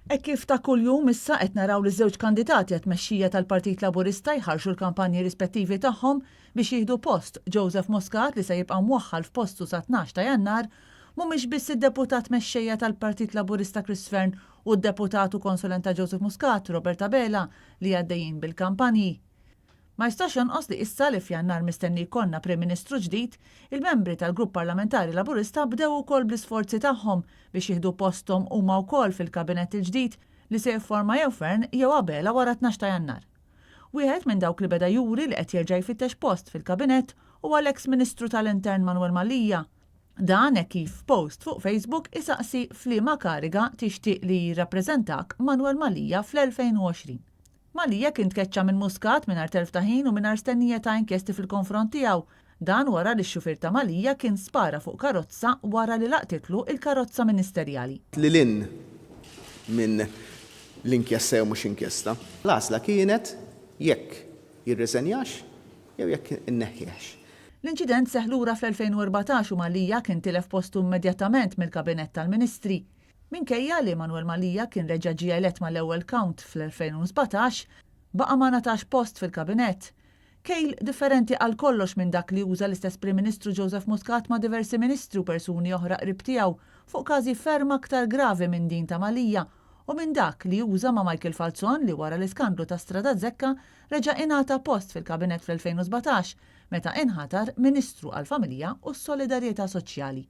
Hekk kif ta' kuljum issa qed naraw li żewġ kandidati għat-tmexxija tal-Partit Laburista jħarrxu l-kampanji rispettivi tagħhom biex jieħdu post Joseph Muscat li se jibqa' mwaħħal f'postu sa 12 ta' Jannar, mhumiex biss id-Deputat Mexxejja tal-Partit Laburista Chris Fearne u d-Deputat u Konsulent ta' Joseph Muscat, Robert Abela, li għaddejjin bil-kampanji. Ma jistax jonqos li issa li f'Jannar mistenni jkollna Prim Ministru ġdid, il-membri tal-Grupp Parlamentari Laburista bdew ukoll bl-isforzi tagħhom biex jieħdu posthom huma wkoll fil-Kabinett il-ġdid li se jifforma jew Fearne jew Abela wara 12 ta' Jannar. Wieħed minn dawk li beda juri li qed jerġa' jfittex post fil-Kabinett huwa l-eks Ministru tal-Intern Manuel Mallia. Dan hekk kif f'post fuq Facebook isaqsi f'liema kariga tixtieq li jirrappreżentak Manuel Mallia fl-2020. Mallia kien tkeċċa minn Muscat mingħajr telf ta' ħin u mingħajr stennija ta' inkjesti fil-konfront tiegħu. Dan wara li x-xufier ta' Mallia kien spara fuq karozza wara li laqtitlu il-karozza ministerjali. Lil hinn minn l-inkjesta jew mhux inkjesta. L-għażla kienet jekk jirriżenjax jew jekk inneħħihx. L-inċident seħħ lura fl-2014 u Mallia kien tilef postu immedjatament mill-Kabinett tal-Ministri. Minkejja li Manuel Mallia kien reġa' ġie elett mal-ewwel count fl-2017, baqa' ma ngħatax post fil-Kabinett. Kejl differenti għal kollox minn dak li uża l-istess Prim Ministru Joseph Muscat ma' diversi Ministri u persuni oħra qrib tiegħu fuq każi ferm aktar gravi minn din ta' Mallia u minn dak li uża ma' Michael Falzon li wara l-iskandlu ta' Strada Zekka reġa' ingħata post fil-Kabinett fl-2017 meta inħatar Ministru għall-Familja u s-Solidarjetà Soċjali.